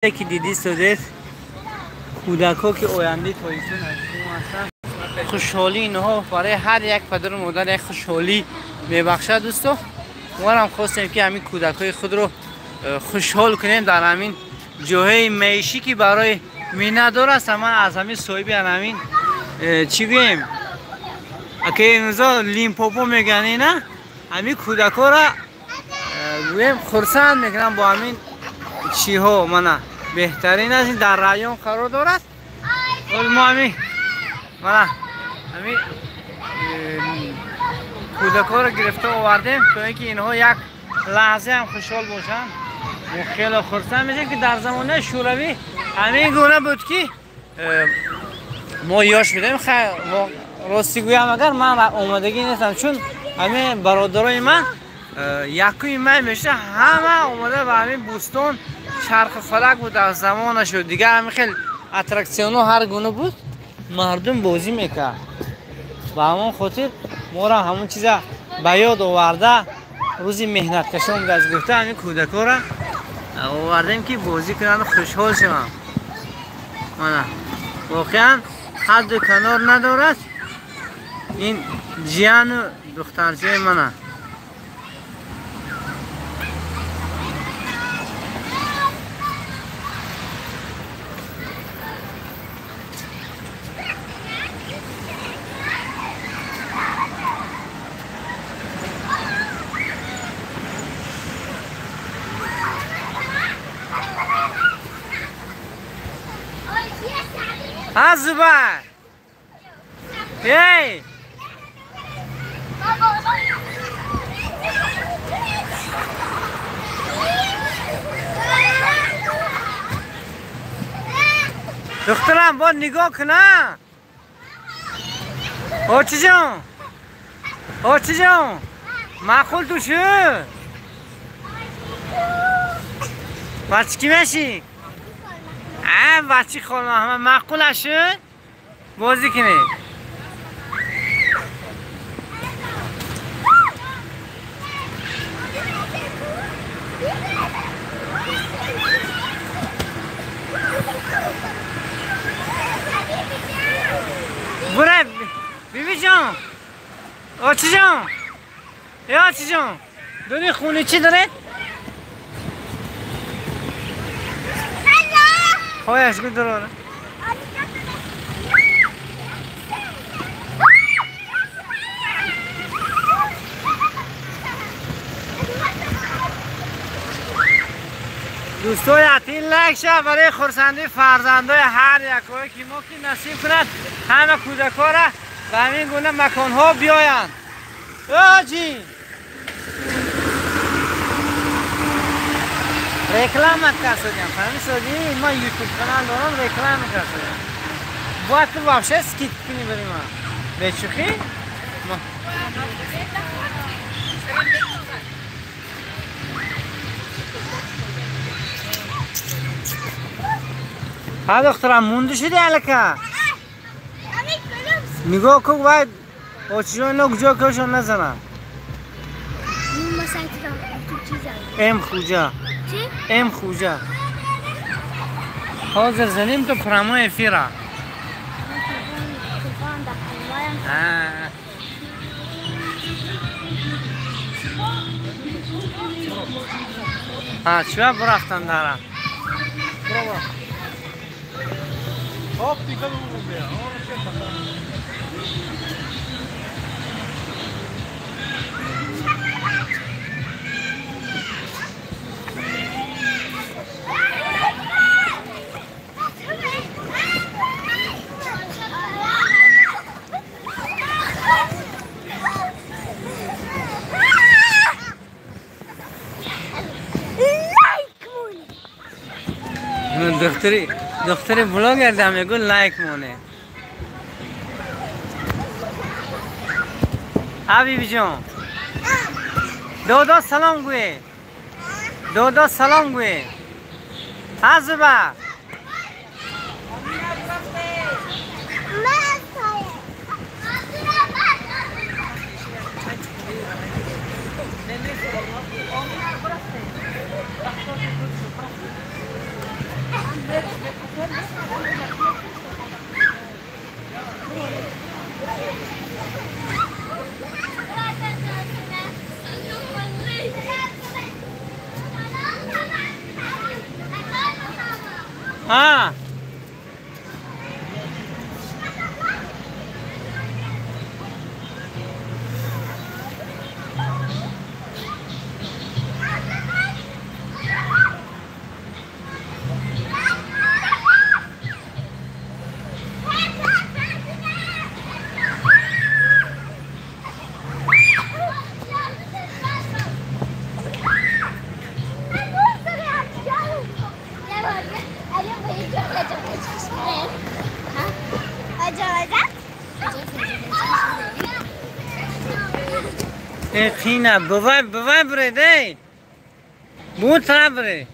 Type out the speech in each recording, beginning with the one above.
Ки диди содед, кӯдакҳо ки ояндаи Тоҷикистон ҳастанд, хушҳолии инҳо барои ҳар як падару модар як хушҳолӣ мебахшад. Дӯсто, моам хостем ки ҳамин кӯдакҳои худро хушҳол кунем дар ҳамин ҷоҳои маишӣ ки барои миннатдор ҳастам. Ман аз ҳамин соҳиби ҳамин чӣ гӯем, ака имрӯза Лимпопо мегӯянд, ина ҳамин кӯдакҳоро гӯем хурсанд мекунам бо ҳамин чиҳо. Мана беҳтарин аст, дар район қарор дорад. Мо ҳамин мана ҳамин кӯдакҳоро гирифта овардем то ин ки инҳо як лаҳза ҳам хушҳол бошанд. Мо хеле хурсанд мешем ки дар замонаи Шӯравӣ ҳамин гуна буд ки мо ёш будем. Рости гӯям, агар ман омодагӣ нестам, чун ҳамин бародарои ман якуми май мешуда, ҳама омода ба ҳамин бӯстон, чарху фалак буд дар замона шуд. Дигар ҳамин хел аттраксионҳо ҳар гуна буд, мардум бозӣ мекард. Ба ҳамон хотир моро ҳамон чиза ба ёд оварда, рӯзи меҳнаткашон будааст гуфта, ҳамин кӯдакҳоро овардем ки бозӣ кунанду хушҳол шаванд. Мана воқеан ҳадду канор надорад ин ҷияну духтарчаи мана. Зубайр! Эй! Духтарам, бо нигоҳ куна! Очиҷон! Очиҷон! Маъқул ту шуд? Бачи кӣ мешӣ? Бачи холмаҳмад маъқул шуд? Бозӣ кунед. Бура бибиҷон, очиҷон, э очиҷон, дуни хуни чӣ доред? Хояш гудорора. Дӯстои атин, лайк ша барои хурсандии фарзандои ҳар якое ки мо ки насиб кунад ҳама кӯдакҳоро ба ҳамин гуна маконҳо биёянд. Оҷи! Реклама кардам, фаҳмисодӣ? Ман ютуб канал дорам, реклама кардам. Бояд ту вообще скид кунӣ барои ман. Бечухӣ? Ҳа духтарам, монда шуди алака? Нигоҳ кун, вай очиҷон ино куҷо кӯшон назананд. Эм хуҷа. Эм хуҷа. Ҳозир занем ту прямой эфира. Ҳа, чиба бурафтан дара? Духтари блогер дам мегӯ лайк моне. Ҳа бибиҷон, додо салом гӯе, додо салом гӯе. Ҳа Зуба, ها خینه بوای بوای بره دی بو طرف بره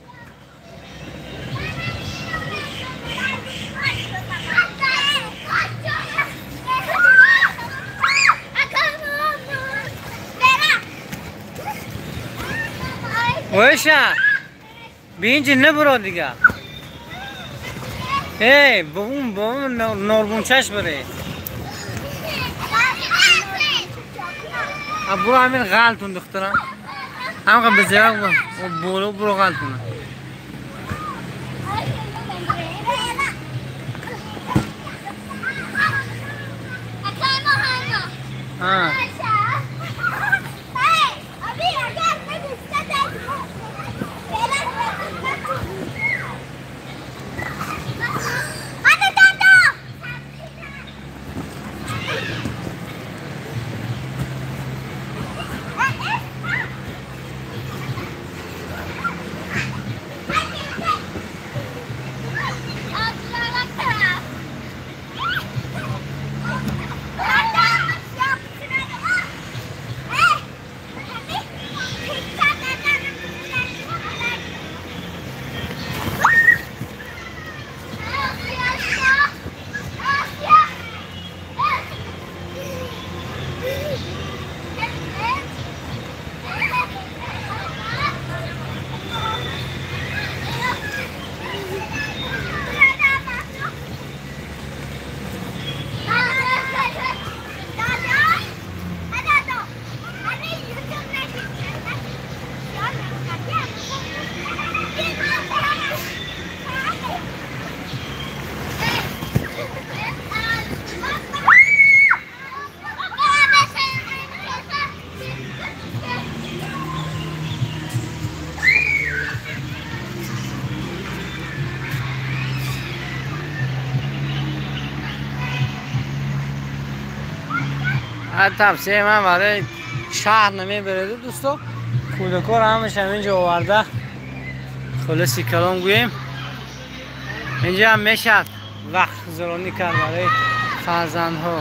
ویشا بینج نبرو دیگه ای بوم بوم نوربونچش بره برو همین غلطون دخترم همین بزرگ برو برو غلطون ها тавсияи ман барои шаҳр намебареду дӯсто кӯдакҳоро ҳамаш ҳаминҷо оварда хулоси калом гӯем инҷа ҳам мешавад вақт гузаронӣ кард барои фарзандҳо.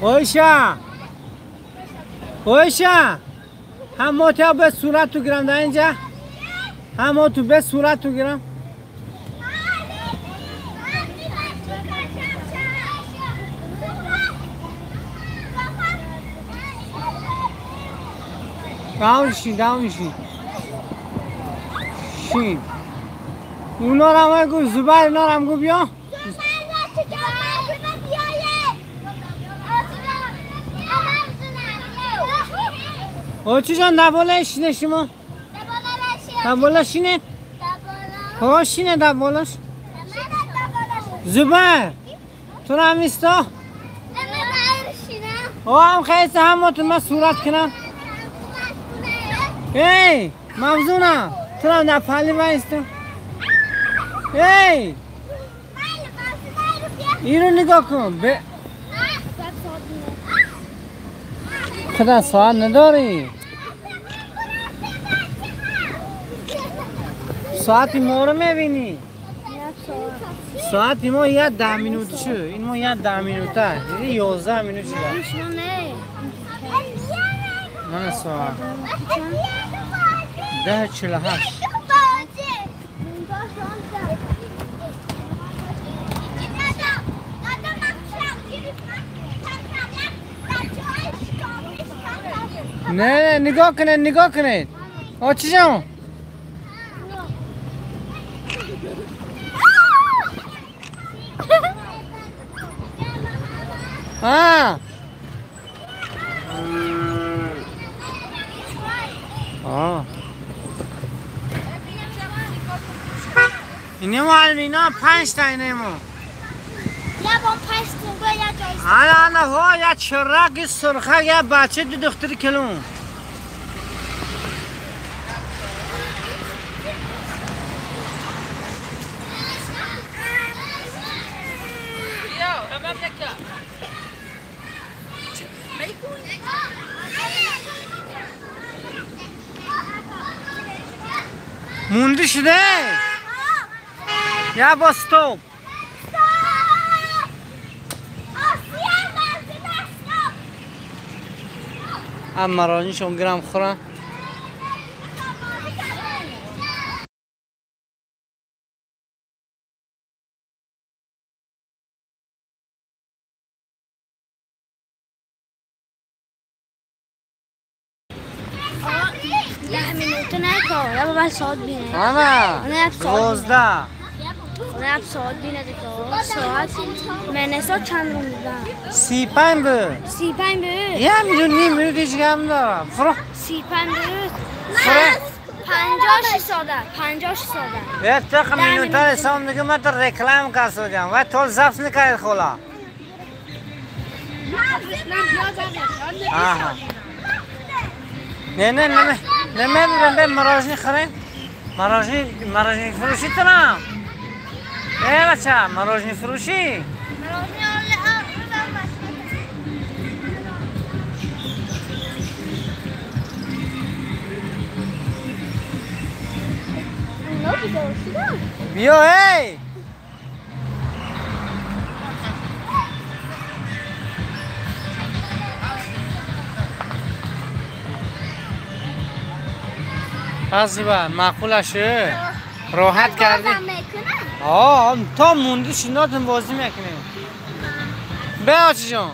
Ойша! Ойша! هم تو به صورت تو گیرم در اینجا هم تو به صورت تو گیرم داون شین داون شین شین اونا رو هم گفت زبر اینا رو هم گفت بیا. آچی جان دباله شینه شما دباله شینه ها شینه دبالش زبر تو رو هم ایستا ها هم خیلی همتون من صورت کنم ای ممزونم تو رو هم در پلی بایستم ای این رو نگاه کن خدا ساعت نداری ساعتی ما رو میبینی ساعتی ما یه 10 minute شد این ما یه 10 minute ه 11 minute شده من ساعت 10:48 نه نگاه کنید نگاه کنید آچی جان آه آه اینه معلم اینا 5 تا اینه ما یا با 5 تا یا جایز انا ها یا چراغ سرخه یا بچه دو دختر کلون مونده شده یا با ستوب هم مرانیشون گرم خورم آنا 12 ساعت بینه دیگه ساعت من ساعت چند میدم 35 بود 35 بود یه میلیون نیم میلیون دیگه هم دارم فرو 35 بود 56 ساده 56 ساده یه تق minute حساب میگم من تو رکلام کاسودم و تو ضبط نکرد خولا آها نه نه نه نه نه نه مراجعه خرید مراجعه فروشی ترام ای بچه مراجعه فروشی بیا ای از معقول شه راحت کردی آه تا موندی شیناتون بازی میکنیم بیا آچی جان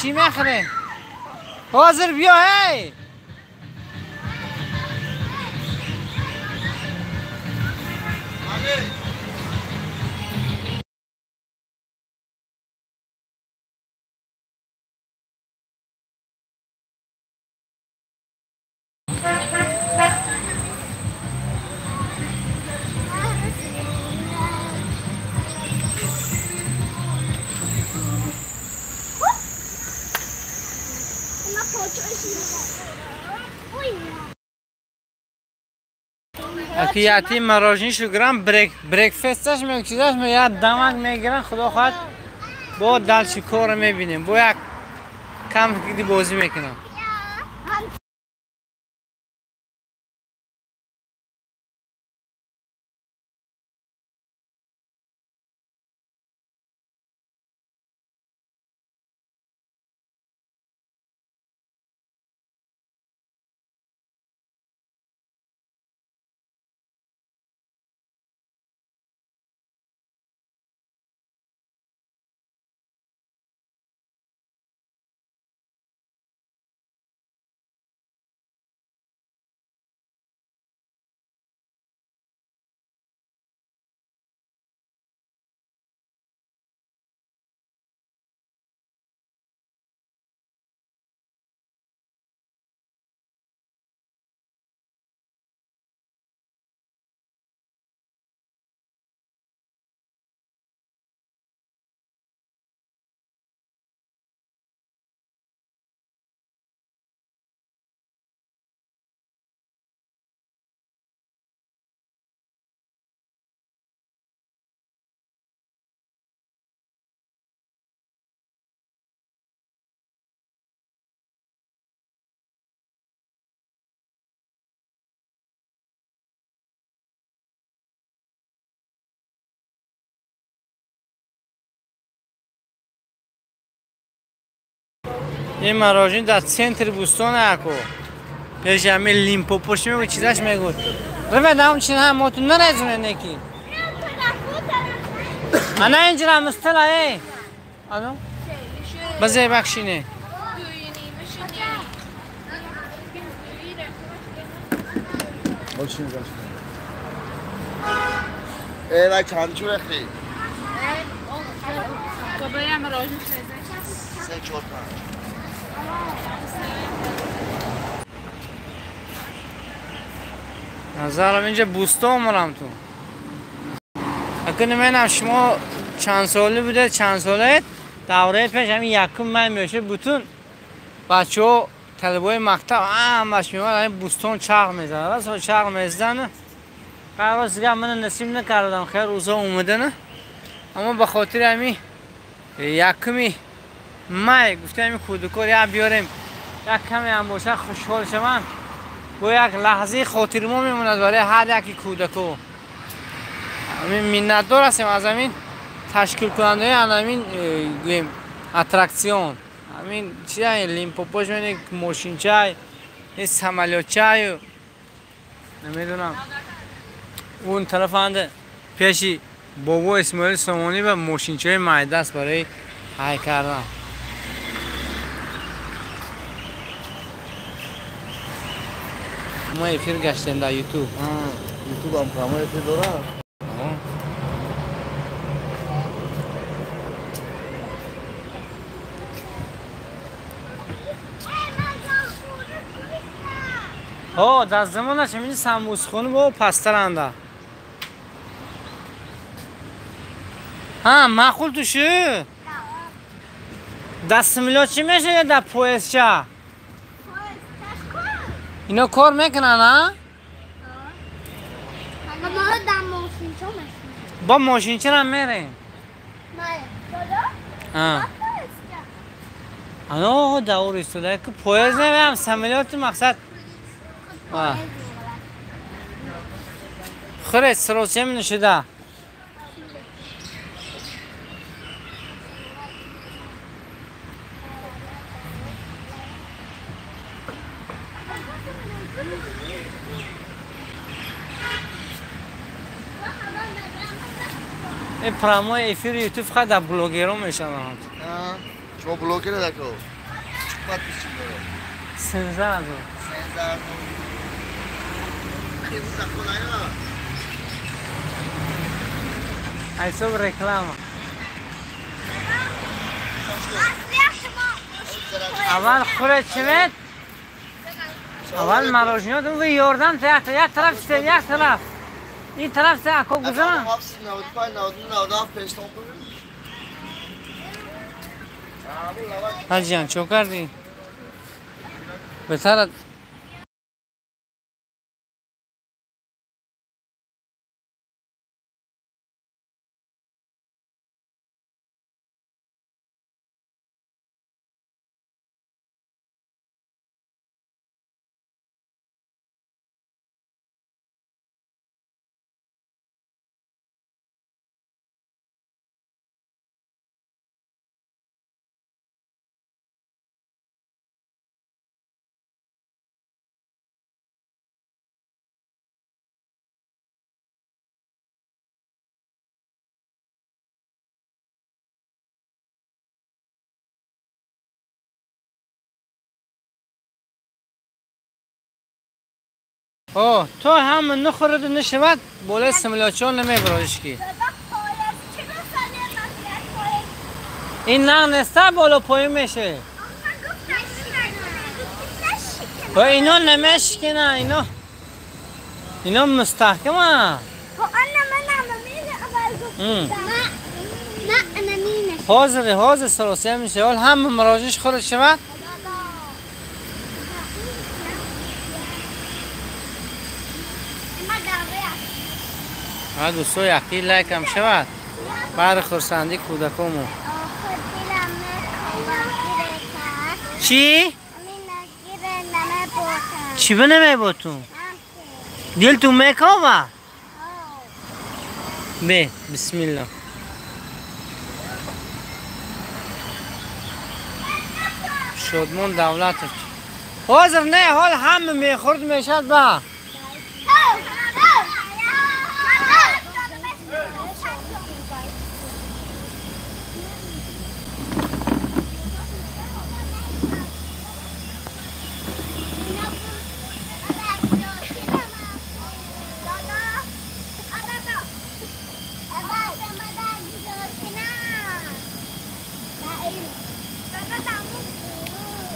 چی میخری؟ حاضر بیا هی اکی مراجعین شو گرم بریکفستش میکشیدش می یاد دمک میگیرن خدا خواهد با دلچی کار میبینیم با یک کم بازی میکنم. Ин мороженое дар центри Бӯстон аку. Пеши ҳамин Лимпопош мегӯ чизаш мегӯ. Рава дам чи ҳам мо ту нарезуне неки. Ана инҷира мустала эй. Ано? Базе бахшине. Очень хорошо. Эй, вай чанд чу рехти? 3, 4, 5. Назарам инҷа Бӯстон марам ту. Акун менам шумо чанд сола буде, чанд солаед? Давраи пеш ҳамин якум май мешуд, бутун бачаҳо талабои мактаб ҳамаш меомад, ҳамин Бӯстон чарх мезанад. Расо чарх мезанад. Қарор дигар мана насиб накардам, хеле рӯзҳо омадана. Аммо ба хотири ҳамин якуми май гуфтем ҳамин кӯдакор як биёрем, як каме ҳам бошад хушҳол шаванд. Бо як лаҳзаи хотирмо мемонад барои ҳар яки кӯдако. Ҳамин миннатдор ҳастем аз ҳамин ташкилкунандаи ҳамин гӯем аттраксион. Ҳамин чи Лимпопош мебинед, мошинчай, самолётчаю, намедонам. Он тарафанда пеши бобо Исмоили Сомонӣ ва мошинчаи майда аст барои ҳай кардан. Мо эфир гаштем дар Ютуб. Ютуб ҳам прямой эфир дорад? Ҳо, дар замонаш ҳамин самбусхона бо пастаранда. Ҳа, маъқул тушу? Дар самолёт чӣ мешавад ё дар поездча? Ино кор мекунанд, а? Бо мошинчарам мерем. Ано давр истода ки поезд намеам, самолёти мақсад. Хӯред, сиросия менушида. Ин прямой эфири Ютуб фақат дар блогерон мешаванд. Шумо блогер дако? Чӣ подписчик доред? 13,000. 13,000. Айсоб реклама. Аввал хӯред чимед? Аввал мороженое дум ёрдам як тараф, як тараф. Ин тараф се ако гузарам. 95, 99, 97 5. Ҳаҷиҷон, чо кардӣ? Беҳтар О, то ҳама нахӯраду нашавад, болои самолётчиҳо намебароиш ки. Ин нағ неста боло поён мешавад. Ва ино намешкина, ино мустаҳкама. Ҳозир, ҳозир саросия мешавад. Ҳол ҳама муроҷиаш хӯрд шавад. Дӯсто, якӣ лайкам шавад баъди хурсандии кӯдакомо. Чӣ? Чӣ ба намеботун? Дилтун мекова? Бе, бисмилла. Шодмон Давлатов. Ҳозир не, ҳол ҳама мехӯрд мешад ба.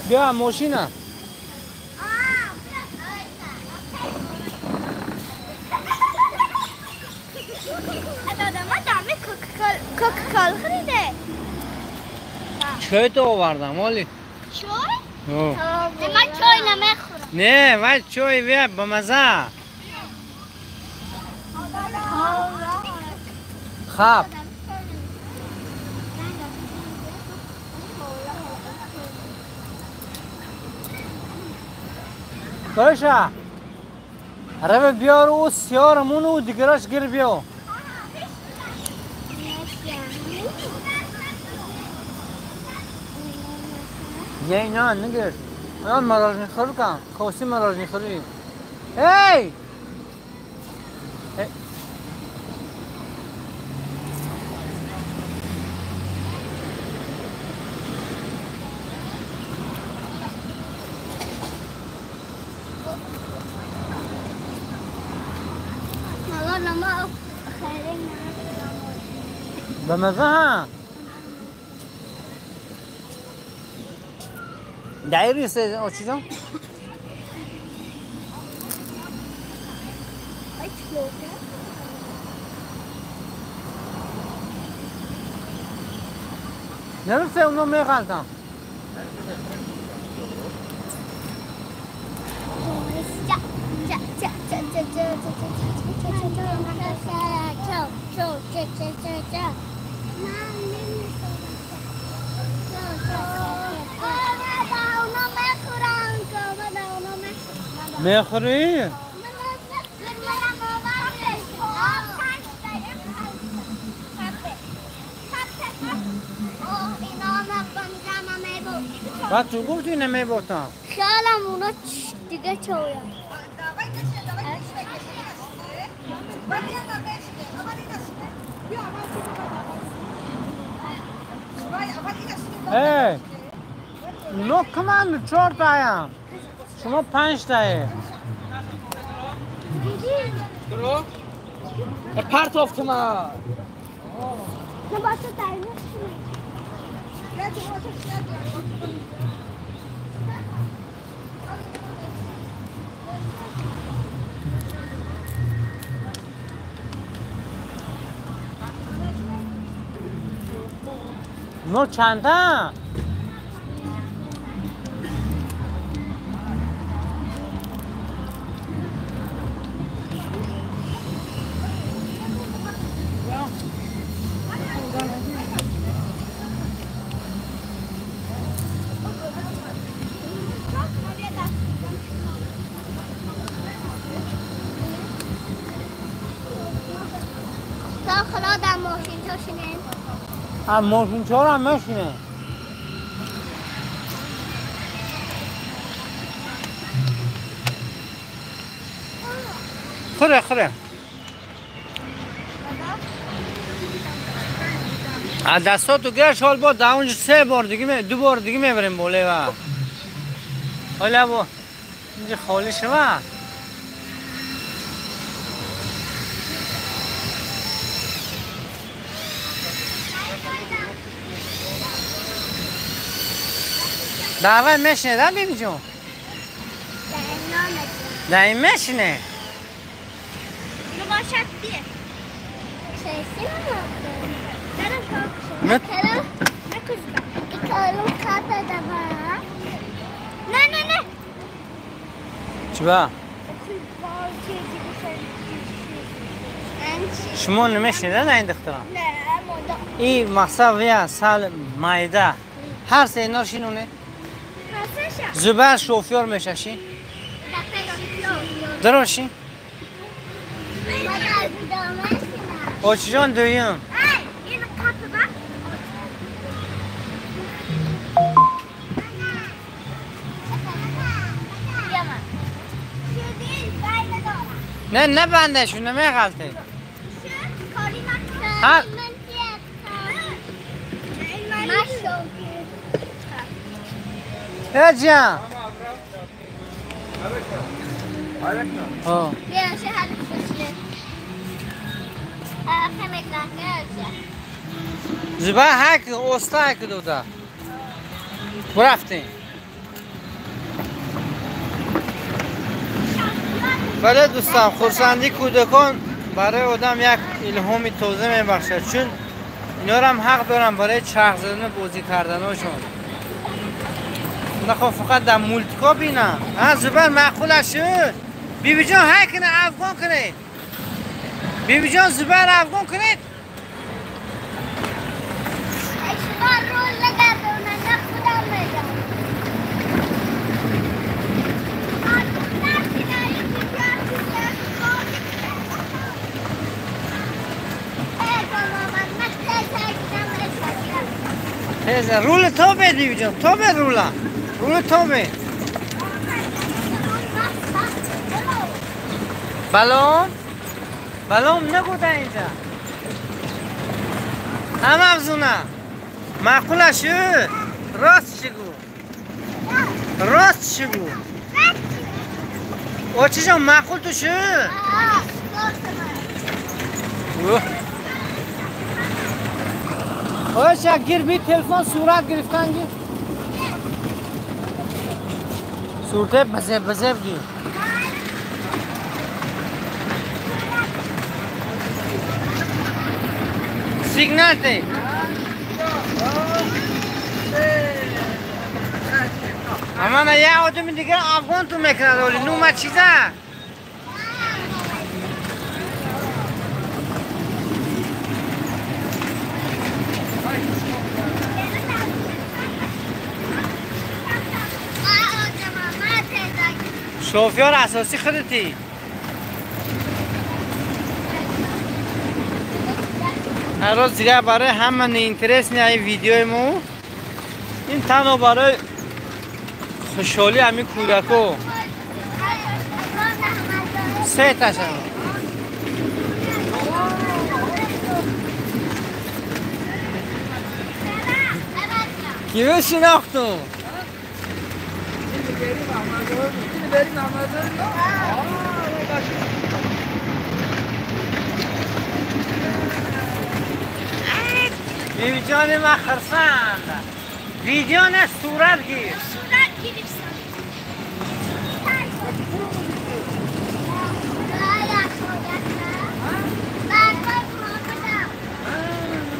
بیا ماشینا. کوکاکولا خریده. چای تو آوردم ولی. چای؟ من چای نمیخورم. نه ولی چای بیا با مزه. خب باشه رو بیار و سیارمون و دیگراش گیر بیا. یه اینا نگیر من مراجنی خور کن خوصی مراجنی خوری. ای بمزه ها دایری سه او چیزا نرسه اونو میخالتم. میخوری؟ بعد تو گفتی نمیبودم. خیالم اونا دیگه چویا. ای نو کمان 4 تایم شما 5 تایه. پرتاف کمان. نو چند تا؟ ماشین چهار هم ماشینه. خوره خوره از دستاتو گرش حال با در اونجا 3 بار دیگه 2 بار دیگه میبریم باله و حالا با اینجا خالی شوه. دعوه میشنه ده بیبی جون؟ در این میشنه. نه نه نه. چی با؟ شما نمیشنه ده این دخترم؟ نه این مقصد سال مایده هر سه اینا شینونه. زبر شوفیور میششی؟ دراشی؟ اوچی جان دویم. نه نه بندشون نمیغلطه. ها جان. زبا هک اوستا هک دودا. رفتیم. بله دوستان، خرسندی کودکان برای آدم یک الهام تازه میبخشد، چون اینا هم حق دارن برای چرخ زدن و بازی کردنشون. نخواه فقط در مولتکا بینم. ها زبر معقول شد. بیبی جان هر کنه افغان کنید. بیبی جان زبر افغان کنید. رول تو به بیبی جان، تو به رولا. رول تو به. بلوم بلوم نگو اینجا. هم افزونه. معقول شد. راست شگو. راست شگو. او چی جان معقول تو شد؟ اوه گیر بی تلفن صورت گرفتن گیر. صورت بزب بزب گیر. سیگنال ته. اما نه یه آدم دیگه افغان تو میکنه ولی نو ما چیزا. شوفیار اساسی خودتی. هر روز دیگه برای همه اینترست نه این ویدیوی مو. این تنها برای خوشحالی همین کودکو. سه تا شد. کیو شناختم؟ بیبی جان من خرسند. ویدیو نه صورت گیر. صورت گرفتم.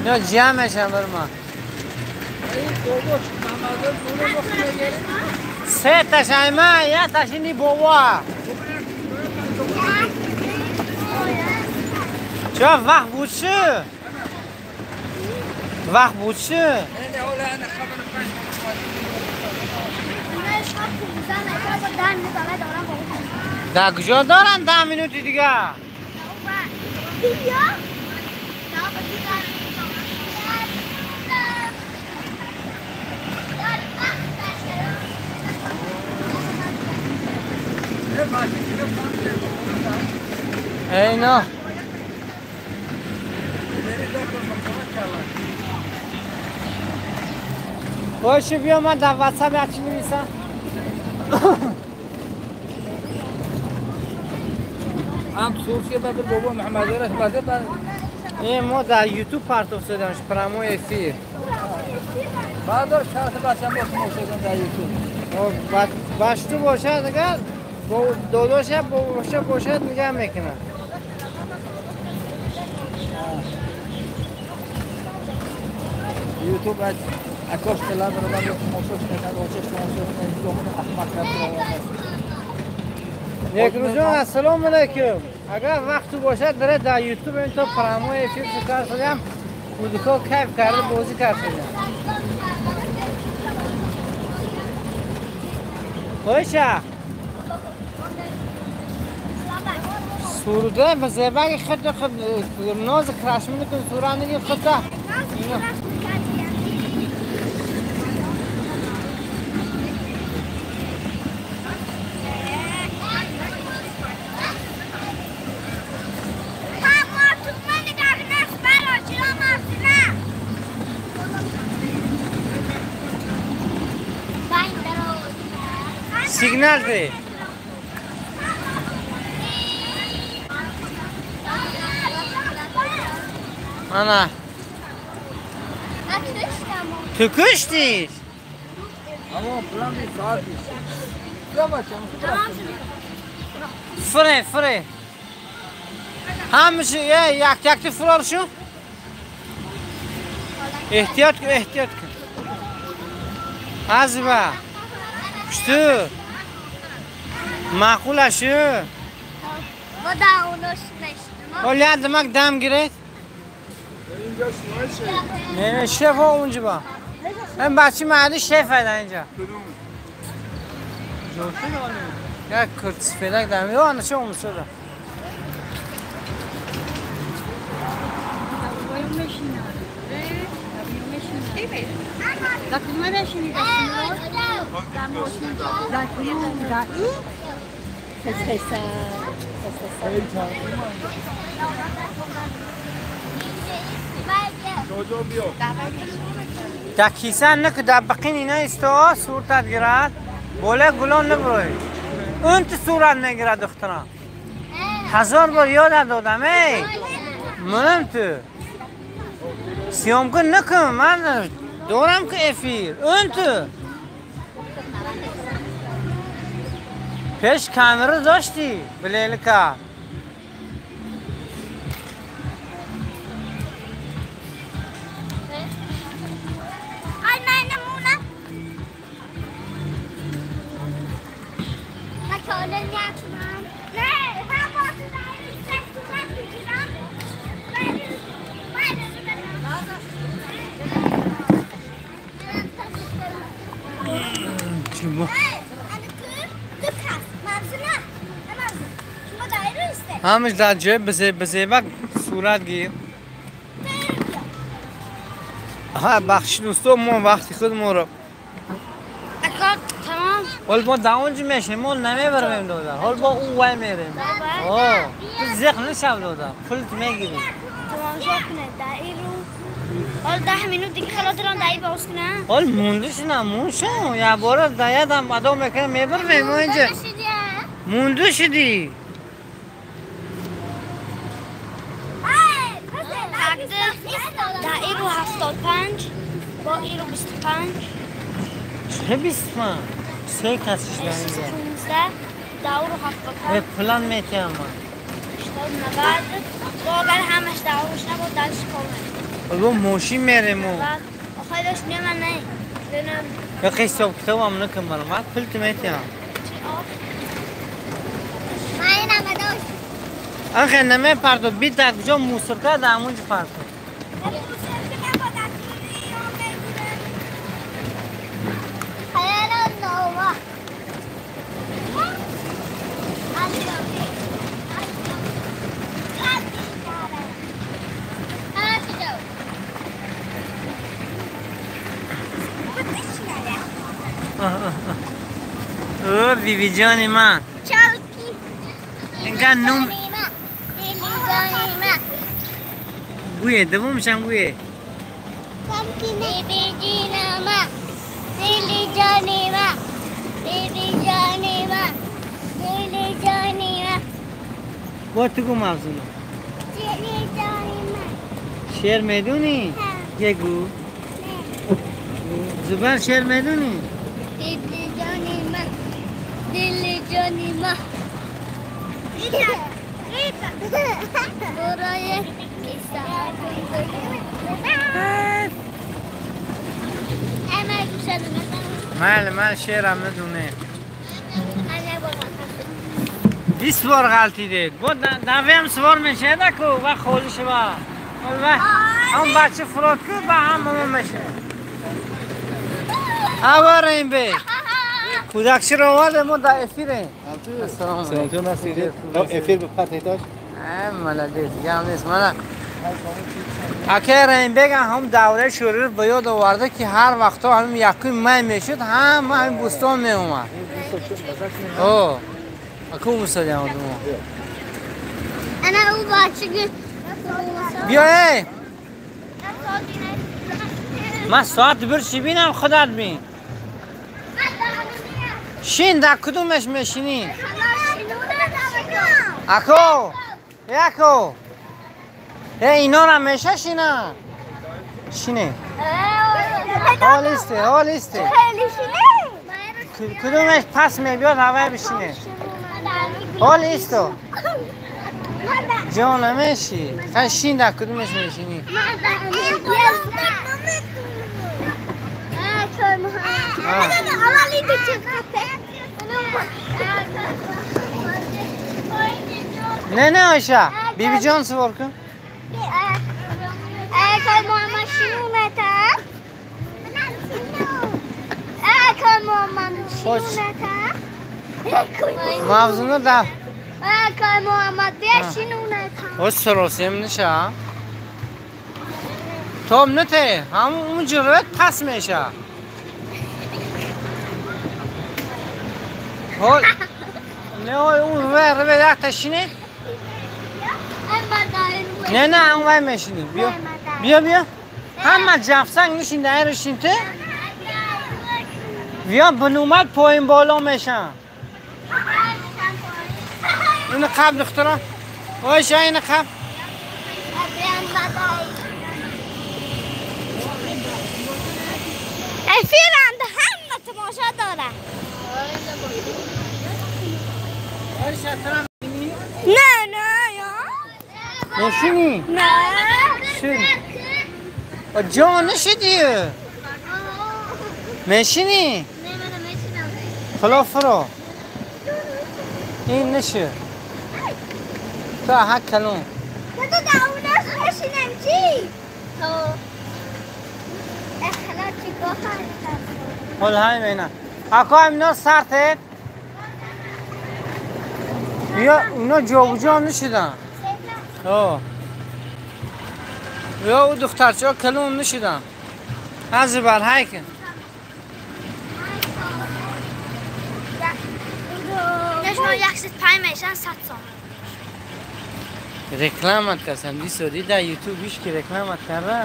نه جمعش هم بر ما. سه تا شایما یا تا شینی بابا. چه وقت بود چه؟ وقت بود چه؟ در کجا دارن 10 minute دیگه؟ اینا باشه بیا من در واتساپ یک چی نویسم. هم صوفیه بعد بابا محمد رس بعد این ما در یوتیوب پرتاب شدمش پرامو افیر. بعد شرط بچه‌م باشه شدم در یوتیوب. باش تو باشه دیگه با داداش باشه باشه نگاه میکنه. یوتیوب از اکاش طلب رو من تماشاش نکرد، آچش تماشاش نکرد، احمق کرد. یک روزون السلام علیکم. اگر وقت باشد داره در یوتیوب این تا پرامو افیر کار شدم کودکا کیف کرده بازی کرد شدم. باشه سورده و زیبایی خود خود ناز کرش میکنه سورانگی خود Сигнал ده. Ana. تو کشتی؟ اما پلان بی ساعت بیش. فره فره. همش یک یک فرار شو. احتیاط کن احتیاط کن. از با. شتو. معقول شو. ولی دماغ دم گرفت. نه شف اونجا با. من بچه محلی شف اینجا. یک کرتس فلک دم یو آنچه چه اون سودا. در کیسه نکو در بقین اینا ایستا صورتت گیرد بالا گلان نبروی اون تو صورت نگیرد دخترم هزار بار یادت دادم ای منم تو سیام کن نکن من دارم که افیر اون تو پیش کامرا داشتی بلیلکا همش در جای بزیبک صورت گیر. ها بخش دوستو ما وقتی خود ما رو حال با داونج میشه ما نمیبریم دادر حال با اون وای میریم. آه تو زخم نشو دادر پولت میگیری. تماشا کنه در این رو حال 10 minute دیگه خلاص ران دایی باز کنه. حال موندش نه مونشو یا بارا دایدم ادم میکنه میبریم ما اینجا. مونده شدی. در این رو 75 با این رو 25. چه 25؟ سه کسیش در اینجا 15 در رو 75 پلان میتیم من 80 90 با اگر همش در روش نبود درش کامل با موشی میریم و آخه داشت نه من نه یا حساب کتاب هم نکن برام من پولت میتیم من اینم داشت آخه نمه پرتو بیت در کجا موسرکه در همونجا پرتو او بیبی جان من اینقدر نوم گویه دومشم گویه بیبی جان من بیبی جان من بیبی جان من بیبی جان من با تو گو مفزونه بیبی جان من شعر میدونی؟ یه گو زبان شعر میدونی؟ بیبی جان من دل جان من برای من شعرم ندونه 20 بار غلطی دید با دوی هم سوار میشه دکو و خالی شوه هم بچه فراد که با هم ماما میشه آواره این بی کودکشی رو آورده ما در افیره سلام علیکم افیر به پت داشت ملده دیگه هم نیست ملده اکه رحیم بگم هم دوره شوروی رو به یاد آورده که هر وقتا هم یکم می میشد هم همین بوستان می اومد. اوه اکو موسادی هم آدمو. انا او بچه بیا ای من ساعت برشی بینم خودت بین. Шин дар кудумеш мешинӣ? Ако, яко. Э, инора меша шина. Шине. Ҳолисте, ҳолисте. Кудумеш пас мебиёд, ҳавай бишине. Ҳолисто. Ҷо намеши. Хай шин дар кудумеш мешинӣ? Не, не, Айша. Бибиҷон сувор кун. Мавзуна да. Ош саросем неша. Том нете, ҳамун он ҷуръат пас меша. Ҳол не ой он рве якта шине. Не, не, он вай мешини. Биё. Биё, биё. Ҳама ҷафсанг нишин дар шин те. Биё бинумад поин боло мешан. Ин қабл духтара. Ойша ин қабл. Фиранд ҳама тамошо дорад. Не, не, я. Мешини? Не. Шин. Ҷо нашидӣ? Мешини? Не, ман намешинам. Хилофро. Ин ниши. То ҳа калон. То даунаш мешинам чӣ? То. Ҳол ҳамина. Ако ҳамина сартет. Ё уно ҷобуҷо нашидан. Ҳо. Ё у духтарчаҳо калон нашидан. Ҳазр бар ҳай кун. 105 мешан 100 сомон. Рекламат кардам, дисо дида ютуб иш ки рекламат карда.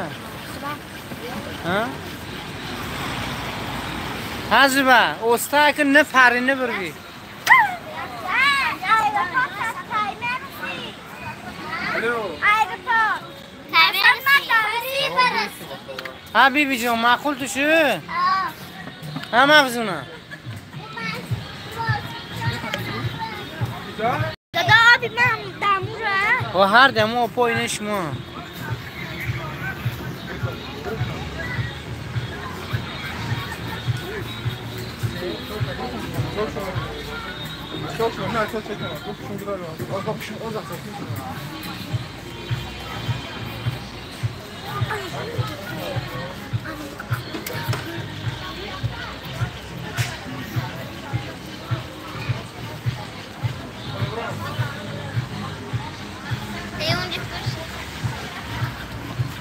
Ҳа? Ҳазба, оста ки напари набурги. Ҳа биби ҷон, маъқул ту шу? Ҳа мавзуна. Дада оби ман дамура. О ҳар даму поине шумо.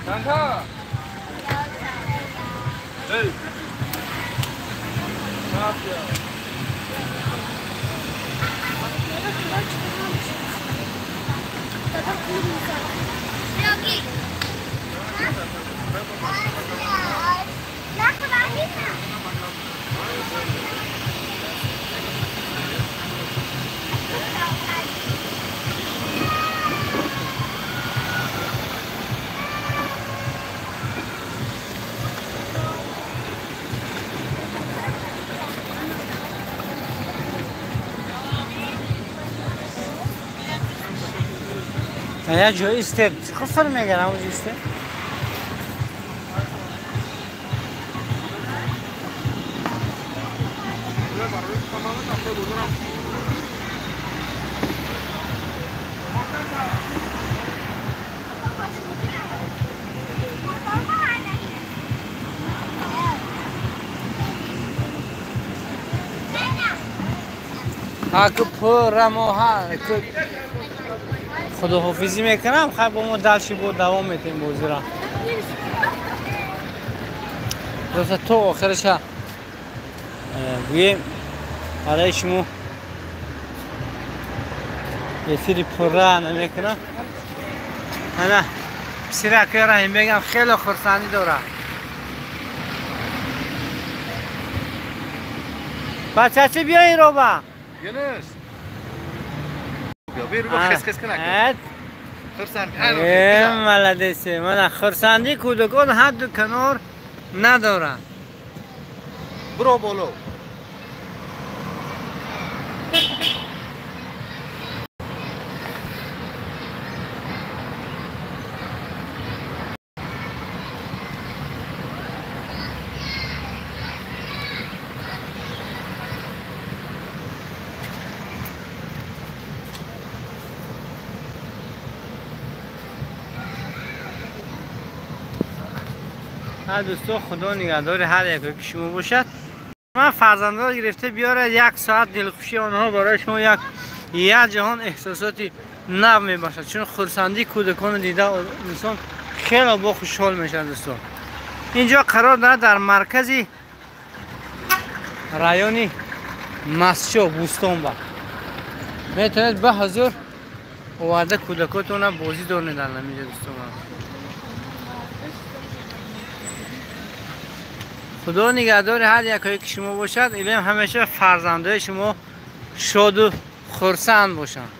Kanka. Hey. Ne yapıyor? Я ҷои истеп хуср мегирам уҷо истеп. Ҳаку пурра моҳа худоҳофизӣ мекунам. Хай бо мо дальше бо давом метем бозира. Просто то охираша гӯем барои шумо эфири пурра намекунам. Ана писираки Раҳим бегам хеле хурсандӣ дорад. Бачачи биё ин роба. Юнус. Биё бир хес хес кун ака. Хурсанд. Молодец. Мана хурсандии кӯдакон ҳадду канор надорад. Биро боло. Дӯсто, худо нигаҳдори ҳар яке ки шумо бошад. Ман фарзандро гирифта биёрад, як соат дилхушии онҳо барои шумо як ҷаҳон эҳсосоти нав мебошад, чун хурсандии кӯдаконро дида инсон хеле бо хушҳол мешавад. Дӯсто, инҷо қарор дорад дар маркази райони Мастчоҳ, Бӯстонба. Метавонед ба ҳузур оварда кӯдакотонро бозӣ доред дар ҳаминҷо. Дӯсто, худо нигаҳдори ҳар якое ки шумо бошад. Илм ҳамеша фарзандои шумо шоду хурсанд бошанд.